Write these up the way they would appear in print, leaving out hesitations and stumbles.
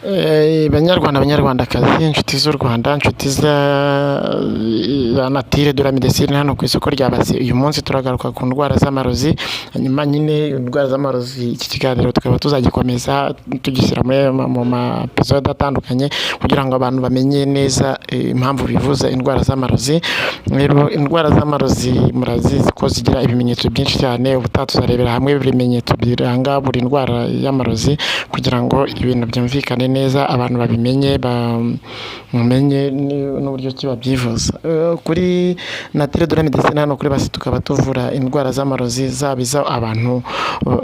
Banyarwanda, banyarwandakazi, inshuti z'u Rwanda, inshuti za Nature de la Médecine hano ku isoko rya Base, uyu munsi turagaruka ku ndwara z'amarozi. Hanyuma nyine indwara z'amarozi, iki kiganiro tukaba tuzagikomeza tugishyira mu ma episode atandukanye kugira ngo abantu bamenye neza impamvu bivuza indwara z'amarozi. Rero indwara z'amarozi murazizi ko zigira ibimenyetso byinshi cyane. Ubutaha tuzarebera hamwe ibimenyetso biranga buri ndwara y'amarozi kugira ngo ibintu byumvikane neza, abantu babimenye, bamenye n'uburyo ki babyivuza. Kuri Nature de la Médecine hano kuri Base tukaba tuvura indwara z'amarozi, zaba izo abantu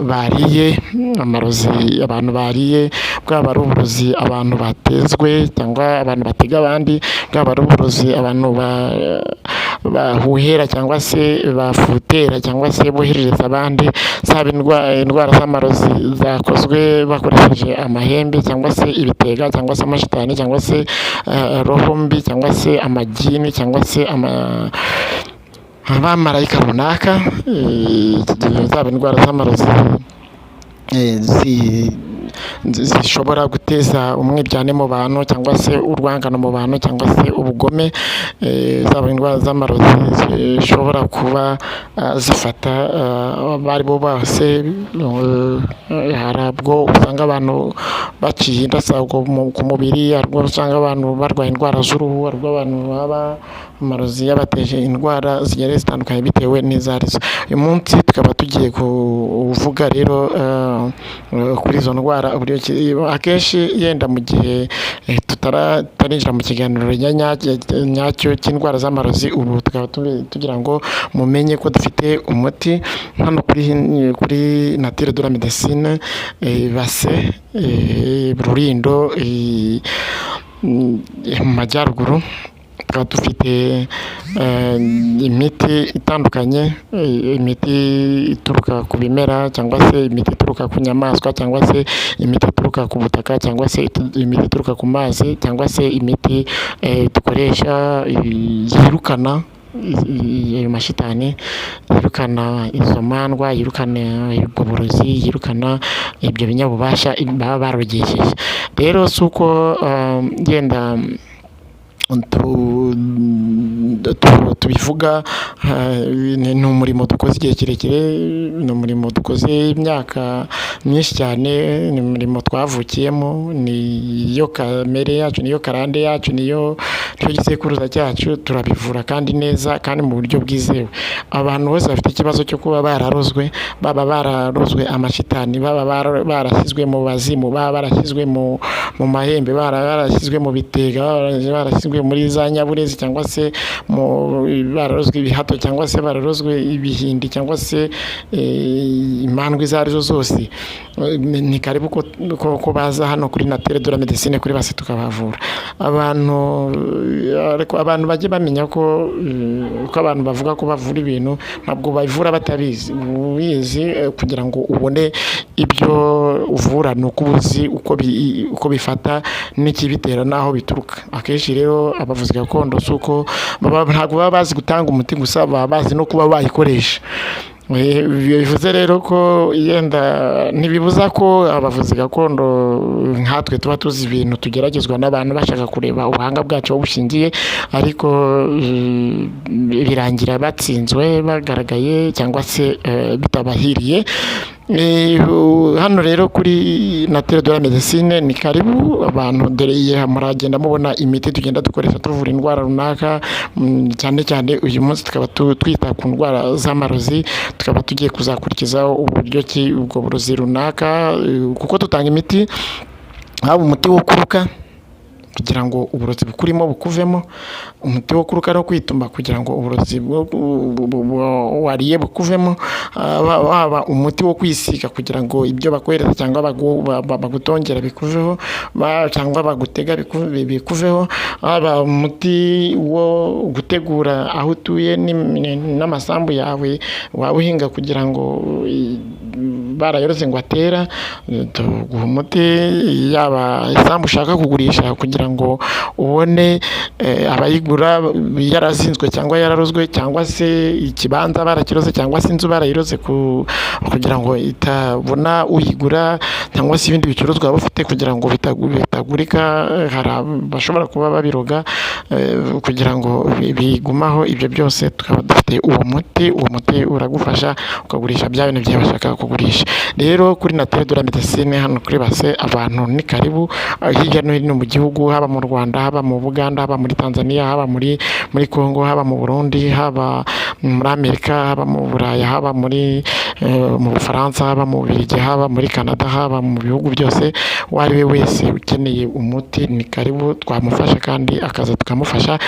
bariye, amarozi abantu bariye, bwaba ari uburozi abantu batezwe cyangwa abantu batega abandi, bwaba ari uburozi abantu bahuhera cyangwa se bafutera cyangwa se boherereza abandi, zaba indwara z'amarozi zakozwe bakoresheje amahembe cyangwa se ibitega cyangwa se amashitani cyangwa se roho mbi cyangwa se amagini cyangwa se abamarayika runaka. Iki gihe zaba indwara z'amarozi zishobora guteza umwiryane mu bantu cyangwa se urwangano mu bantu cyangwa se ubugome, zaba indwara z'amarozi zishobora kuba zifata abo ari bo bose. Hari ubwo usanga abantu baciye indasago ku mubiri, hari ubwo usanga abantu barwaye indwara z'uruhu, hari ubwo abantu baba amarozi yabateje indwara zigiye zitandukanye bitewe n'izo arizo. Uyu munsi tukaba tugiye kuvuga rero kuri izo ndwara uburyo ki akenshi yenda mu gihe tutarinjira mu kiganiro nyacyo cy'indwara z'amarozi, ubu tukaba tugira ngo mumenye ko dufite umuti hano kuri Nature de la Médecine, Base, Rurindo, mu majyaruguru. Tukaba dufite imiti itandukanye, imiti ituruka ku bimera cyangwa se imiti ituruka ku nyamaswa cyangwa se imiti ituruka ku butaka cyangwa se imiti ituruka ku mazi cyangwa se imiti dukoresha yirukana ayo mashitani, yirukana izo mandwa, yirukana ubwo burozi, yirukana ibyo binyabubasha baba barogesheje. Rero si uko yenda tubivuga, ni umurimo dukoze igihe kirekire, ni umurimo dukoze imyaka myinshi cyane, ni umurimo twavukiyemo, niyo kamere yacu, niyo karande yacu, niyo gisekuruza cyacu. Turabivura kandi neza kandi mu buryo bwizewe. Abantu bose bafite ikibazo cyo kuba bararozwe, baba bararozwe amashitani, baba barashyizwe mu bazimu, baba barashyizwe mu mahembe, barashyizwe mu bitega, barashyizwe muri za nyaburezi cyangwa se bararozwe ibihato cyangwa se bararozwe ibihindi cyangwa se imandwa izo arizo zose, ni karibu ko baza hano kuri Nature de la Médecine kuri Base tukabavura. Abantu, ariko abantu bajye bamenya ko abantu bavuga ko bavura ibintu ntabwo babivura batabizi. Ubizi, kugira ngo ubone ibyo uvura ni uko uba uzi uko bifata n'ikibitera n'aho bituruka. Akenshi rero abavuzi gakondo si uko ntabwo baba bazi gutanga umuti gusa, baba bazi no kuba bayikoresha. Bivuze rero ko yenda ntibibuza ko abavuzi gakondo nkatwe tuba tuzi ibintu tugeragezwa n'abantu bashaka kureba ubuhanga bwacu aho bushingiye, ariko birangira batsinzwe, bagaragaye cyangwa se bitabahiriye. Hano rero kuri Nature de la Médecine ni karibu abantu. Dore muragenda mubona imiti tugenda dukoresha tuvura indwara runaka, cyane cyane uyu munsi tukaba twita ku ndwara z'amarozi. Tukaba tugiye kuzakurikizaho uburyo ki ubwo burozi runaka, kuko dutanga imiti, haba umuti wo kuruka kugira ngo uburozi bukurimo bukuvemo, umuti wo kuruka no kwituma kugira ngo uburozi wariye bukuvemo, waba umuti wo kwisiga kugira ngo ibyo bakohereza cyangwa bagutongera bikuveho, cyangwa bagutega bikuveho, waba umuti wo gutegura aho utuye n'amasambu yawe waba uhinga kugira ngo barayorose ngo atera, tuguha umuti. Yaba isambu ushaka kugurisha kugira ngo ubone abayigura yarazinzwe cyangwa yararozwe, cyangwa se ikibanza barakiroze, cyangwa se inzu barayiroze kugira ngo itabona uyigura, cyangwa se ibindi bicuruzwa waba ufite kugira ngo bitagurika, hari abashobora kuba babiroga kugira ngo bigumaho. Ibyo byose tukaba dufite uwo muti. Uwo muti uragufasha ukagurisha bya bintu byawe bashaka kugurisha. Rero kuri Nature de la Medecine hano kuri Base, abantu ni karibu hirya no hino mu gihugu, haba mu Rwanda, haba mu Buganda, haba muri Tanzania, haba muri Congo, haba mu Burundi, haba muri Amerika, haba mu Buraya, haba mu Bufaransa, haba mu Bubiligi, haba muri Canada, haba mu bihugu byose, uwo ari we wese ukeneye umuti ni karibu, twamufasha kandi akaza tukamufasha.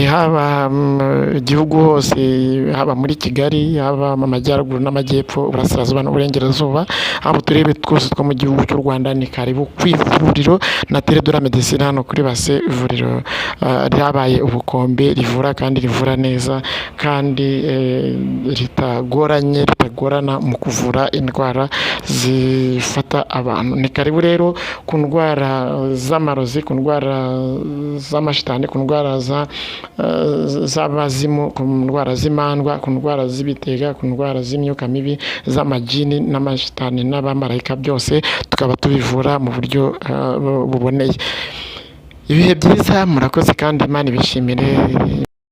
Haba mu gihugu hose, haba muri Kigali, haba mu majyaruguru n'amajyepfo, uburasirazuba n'uburengerazuba, haba uturere twose two mu gihugu cy'u Rwanda, ni karibu ku ivuriro Nature de la Medecine hano kuri Base, ivuriro ryabaye ubukombe, rivura kandi rivura neza, kandi ritagoranye, ritagorana mu kuvura indwara zifata abantu. Ni karibu rero ku ndwara z'amarozi, ku ndwara z'amashitani, ku ndwara z'abazimu, ku ndwara z'imandwa, ku ndwara z'ibitega, ku ndwara z'imyuka mibi, z'amagini n'amashitani n'abamarayika, byose tukaba tubivura mu buryo buboneye. Ibihe byiza, murakoze kandi Imana ibishimire.